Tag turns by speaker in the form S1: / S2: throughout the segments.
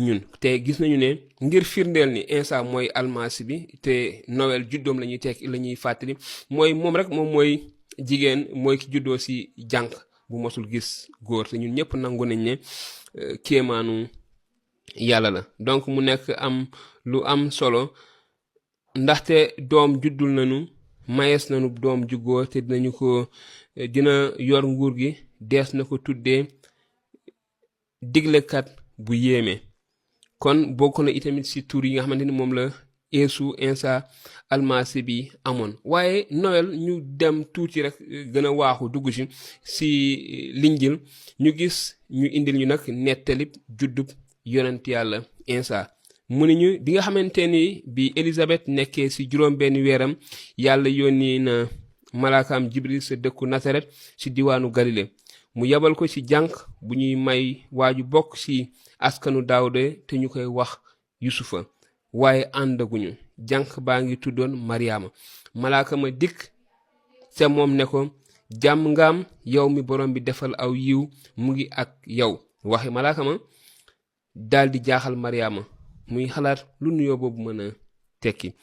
S1: ñun. te gis nañu ne ngir firndeel ni Insa mooy almasi bi te Noël juddoom la ñuy fàttali mooy moom rek moom mooy jigéen mooy ki juddoo si jànq bu mosul gis góor te ñun ñëpp nangu nañ ne kéemaanu yàlla la. donc mu nekk lu am solo ndaxte doom juddul nañu mayees nañu doom ju góor te dina yor nguur gi dees na ko tuddee diglekat bu yéeme. kon bokk na itamit si tur yi nga xamante ni moom la Yeesu Insa almasi bi amoon. waaye Noël ñu dem tuuti rek gën a waaxu dugg si linjil ñu gis ñu indil ñu nag nettalib juddub yonent yàlla Insa. mu ni ñu bi nga xamante ni bi Élisabeth nekkee si juróom benn weeram yàlla yónni na malaakaam Jibril sa dëkku Nasaret si diwaanu Galile mu yabal ko ci jànq bu ñuy may waaju bokk ci askanu Daawuda te ñu koy wax Yusufa. waaye àndaguñu jànq baa ngi tuddoon Mariama. malaaka ma dikk te moom ne ko jàmm ngaam yow mi borom bi defal aw yiw mu ngi ak yow. waxi malaaka ma daldi jaaxal Mariama muy xalaat lu nuyoo boobu mën a tekki.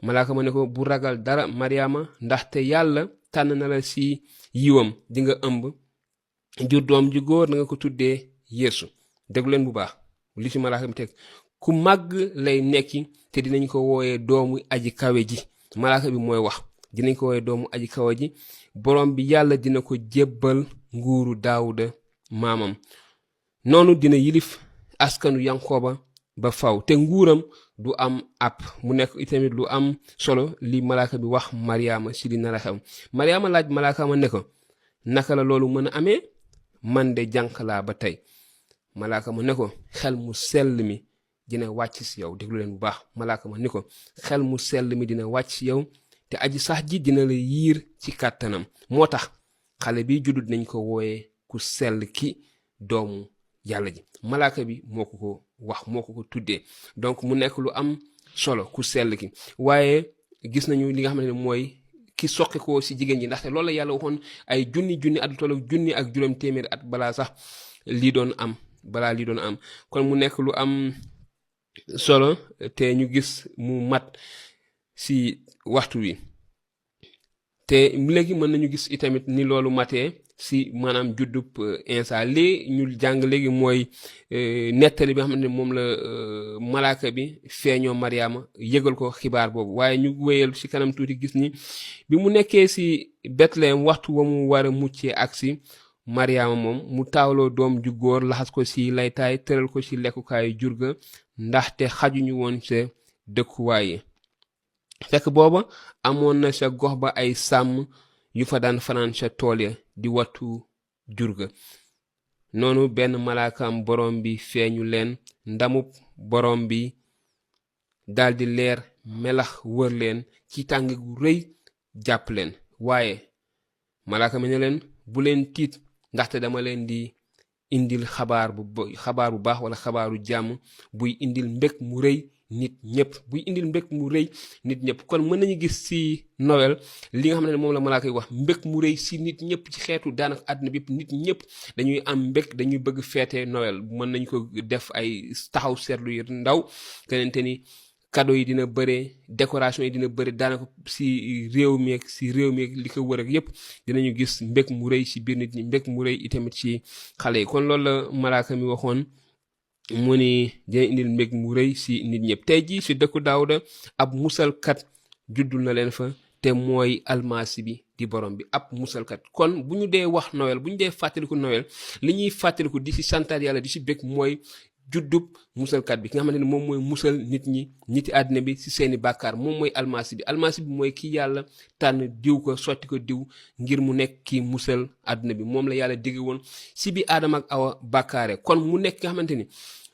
S1: malaaka ma ne ko bu ragal dara Mariama ndaxte yàlla tànn na la ci yiwam di nga ëmb jur doom ju góor na nga ko tuddee Yeesu. déglu leen bu baax li ci malaaka mi teg ku màgg lay nekki te dinañ ko wooyee doomu aji kawe ji. malaaka bi mooy wax dinañ ko wooyee doomu aji kawe ji. borom bi yàlla dina ko jébbal nguuru Daawuda maamam. noonu dina yilif askanu Yankooba ba faw te nguuram du am app. mu nekk itamit lu am solo li malaaka bi wax Mariama ci li nar a xew. Mariama laaj malaaka ma ne ko naka la loolu mën a amee man de jànq laa ba tey. malaaka ma ne ko xel mu sell mi dina wàcc ci yow. déglu leen bu baax malaaka ma ni ko xel mu sell mi dina wàcc ci yow te aji sax ji dina la yiir ci kàttanam. moo tax xale bi juddu nañ ko wooyee ku sell ki doomu yàlla ji. malaaka bi moo ko wax moo ko tuddee. donc mu nekk lu am solo ku sell ki. waaye gis nañu li nga xam ne mooy ki soqi ko ci jigéen ji ndaxte loolu la yàlla waxoon ay junni at tollu junni ak juróom téeméeri at balaa lii doon am. kon mu nekk lu am solo te ñu gis mu mat ci waxtu wi. te léegi mën nañu gis itamit ni loolu matee ci maanaam juddub Insa. lii ñu jàng léegi mooy nettali bi nga xam ne moom la malaaka bi feeñoo Mariama yëgal ko xibaar boobu. waaye ñu wéyal ci kanam tuuti gis ni bi mu nekkee ci Bethléem waxtu wa mu war a muccee ak ci Mariama moom mu taawloo doom ju góor laxas ko ci laytaay tëral ko ci lekkukaayu jur ga ndaxte xajuñu woon ca dëkkuwaay yi. fekk booba amoon na ca gox ba ay sàmm yu fa daan fanaan ca tool ya di wattu jur ga. noonu benn malaakam borom bi feeñu leen ndamub borom bi daldi leer melax wër leen ci tàng gu rëy jàpp leen. waaye malaaka mi ne leen bu leen tiit ndaxte dama leen di indil xabaar bu baax wala xabaaru jàmm buy indil mbég mu rëy nit ñëpp. kon mën nañu gis ci Noël li nga xam ne moom la malaaka yi wax mbég mu rëy ci nit ñëpp ci xeetu daanaka àdduna bi nit ñëpp dañuy am mbég dañuy bëgg feete Noël. mën nañu ko def ay taxaw seetlu yu ndaw kenente ni cadeau yi dina bëre décoration yi dina bëre daanaka ci réew mi li ko wër ak yépp dinañu gis mbég mu rëy ci biir nit ñi mbég mu rëy itamit ci xale yi. kon loolu la malaaka mi waxoon mu ni dina indil mbég mu rëy ci nit ñëpp. tey jii ci dëkku Daawuda ab musalkat juddul na leen fa te mooy almasi bi di borom bi ab musalkat. kon bu ñu dee wax Noël bu ñu dee fàttaliku Noël li ñuy fàttaliku di ci santaat yàlla di ci bég mooy juddub musalkat bi ki nga xamante ne moom mooy musal niti àddina bi ci seeni bàkkaar. moom mooy almasi bi mooy ki yàlla tànn diw ko sotti ko diw ngir mu nekk ki musal àddina bi. moom la yàlla digge woon ci bi Aadama ak Awa bàkkaare. kon mu nekk nga xamante ni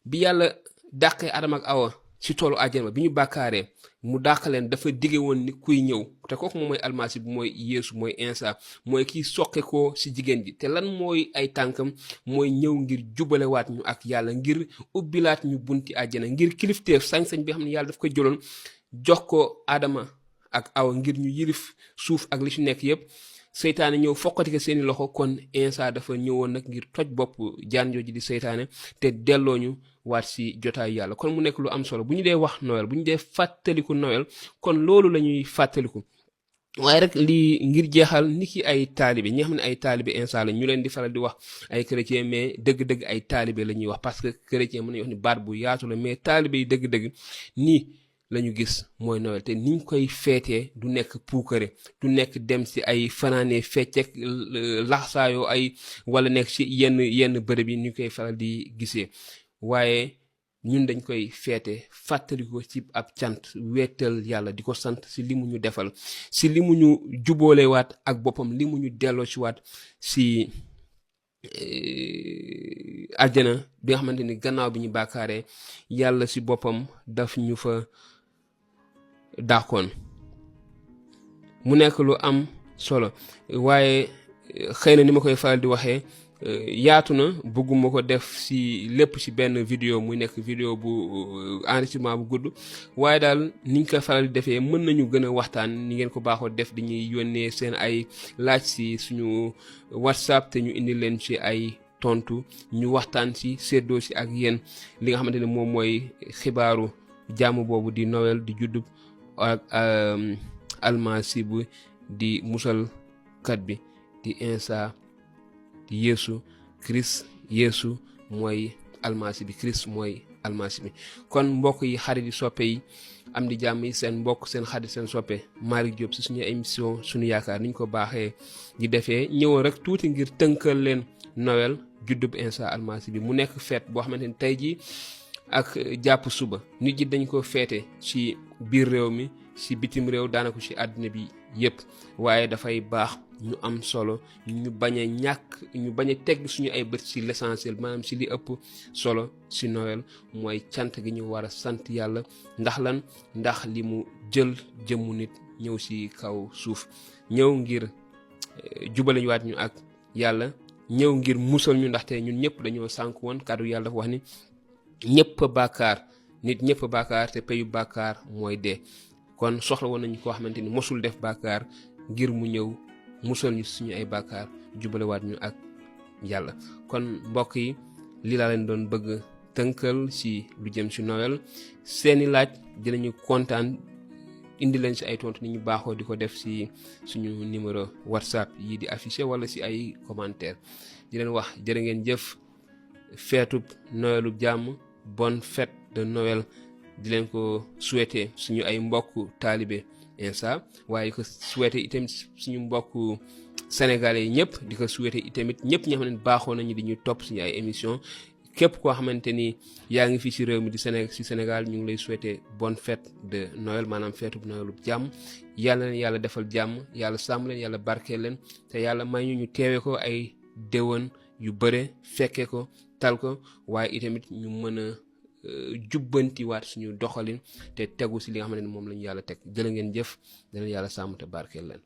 S1: bi yàlla dàqee Aadama ak Awa ci toolu àjjana bi ñu bàkkaaree mu dàq leen dafa digge woon ni kuy ñëw te kooku moom mooy almasi bi mooy Yeesu mooy Insa mooy kiy soqe ko ci jigéen ji. te lan mooy ay tànkam mooy ñëw ngir jubalewaat ñu ak yàlla ngir ubbilaat ñu bunti àjjana ngir kilifteef sañ-sañ bi xam ne yàlla daf ko jëloon jox ko Aadama ak Awa ngir ñu yilif suuf ak li ci nekk yépp. seytaane ñëw foqati ko seeni loxo. kon Insa dafa ñëwoon nag ngir toj bopp jaan jooju di seytaane te delloo ñu waat si jotaayu yàlla kon mu nekk lu am solo bu ñu dee wax Noël bu ñu dee fàttaliku Noël kon loolu la ñuy fàttaliku waaye rek lii ngir jeexal ni ki ay taalibe ñi nga xam ne ay taalibe instant la ñu leen di faral di wax ay chrétien mais dëgg-dëgg ay taalibe la ñuy wax parce que chrétien mën nañu wax ni baat bu yaatu la mais taalibe yi dëgg-dëgg nii la ñu gis mooy Noël te niñ koy feetee du nekk puukare du nekk dem si ay fanaane fecceek laxsaayoo ay wala nekk si yenn bërëb yi ñu koy faral di gisee waaye ñun dañ koy feete fàttali ko ci ab cant weetal yàlla di ko sant si li mu ñu defal si li mu ñu juboolewaat ak boppam li mu ñu delloo si waat si àjjana bi nga xamante ni gannaaw bi ñu bàkkaaree yàlla si boppam daf ñu fa dàqoon mu nekk lu am solo waaye xëy na ni ma koy faral di waxee yaatu na bëgguma ko def si lépp si benn vidéo muy nekk vidéo bu enregistrement bu gudd waaye daal niñ ko faral di defee mën nañu gën a waxtaan ni ngeen ko baaxoo def dañuy yónnee seen ay laaj si suñu WhatsApp te ñu indi leen ci ay tontu ñu waxtaan si séddoo si ak yéen li nga xamante ne moom mooy xibaaru jàmm boobu di Noël di juddub ak almasi bu di musalkat bi di Insa di Yeesu Christ Yeesu mooy almasi bi Christ mooy almasi bi kon mbokk yi xarit yi soppe yi am di jàmm yi seen mbokk seen xarit seen soppe Malick Diop si suñu émission suñu yaakaar niñ ko baaxee di defee ñëwoon rek tuuti ngir tënkal leen Noël juddub Insa almasi bi mu nekk fête boo xamante ni tey jii ak jàpp suba nit ñi dañ ko feete ci biir réew mi ci bitim réew daanaka ci àddina bi yépp waaye dafay baax ñu am solo ñu bañ a teg suñu ay bët ci l'essentiel maanaam ci li ëpp solo ci Noël mooy cant gi ñu war a sant yàlla ndax li mu jël jëmmu nit ñëw ci kaw suuf ñëw ngir jubale ñu waat ñu ak yàlla ñëw ngir musal ñu ndaxte ñun ñëpp dañoo sànk woon kàddu yàlla dafa wax ni ñëpp bàkkaar nit ñëpp bàkkaar te payu bàkkaar mooy dee kon soxla woon nañu koo xamante ni mosul def bàkkaar ngir mu ñëw musal ñu suñu ay bàkkaar jubalewaat ñu ak yàlla kon mbokk yi lii laa leen doon bëgg tënkal ci lu jëm ci Noël seeni laaj dinañu kontaan indi leen ci ay tontu ni ñu baaxoo di ko def ci suñu numéro WhatsApp yi di affiché wala ci ay commentaire di leen wax jërë ngeen jëf feetub Noëlu jàmm bonne fête de Noël di leen ko souhaiter suñu ay mbokk taalibe Insa waaye di ko souhaiter itam suñu mbokk sénégalais yi ñëpp di ko souhaiter itamit ñëpp ñoo xam ne baaxoo nañu di ñu topp suñu ay émission képp koo xamante ni yaa ngi fii ci réew mi di Sénégal ñu ngi lay souhaiter bonne fête de Noël maanaam feetub Noëlu jàmm yàlla leen yàlla defal jàmm yàlla sàmm leen yàlla barkeel leen te yàlla may ñu teewe ko ay déwén yu bare fekke ko tal ko waaye itamit ñu mën a jubbanti waat suñu doxalin te tegu ci li nga xamante ne moom lañu yàlla teg jërë ngeen jëf dana yàlla sàmm te barkeel leen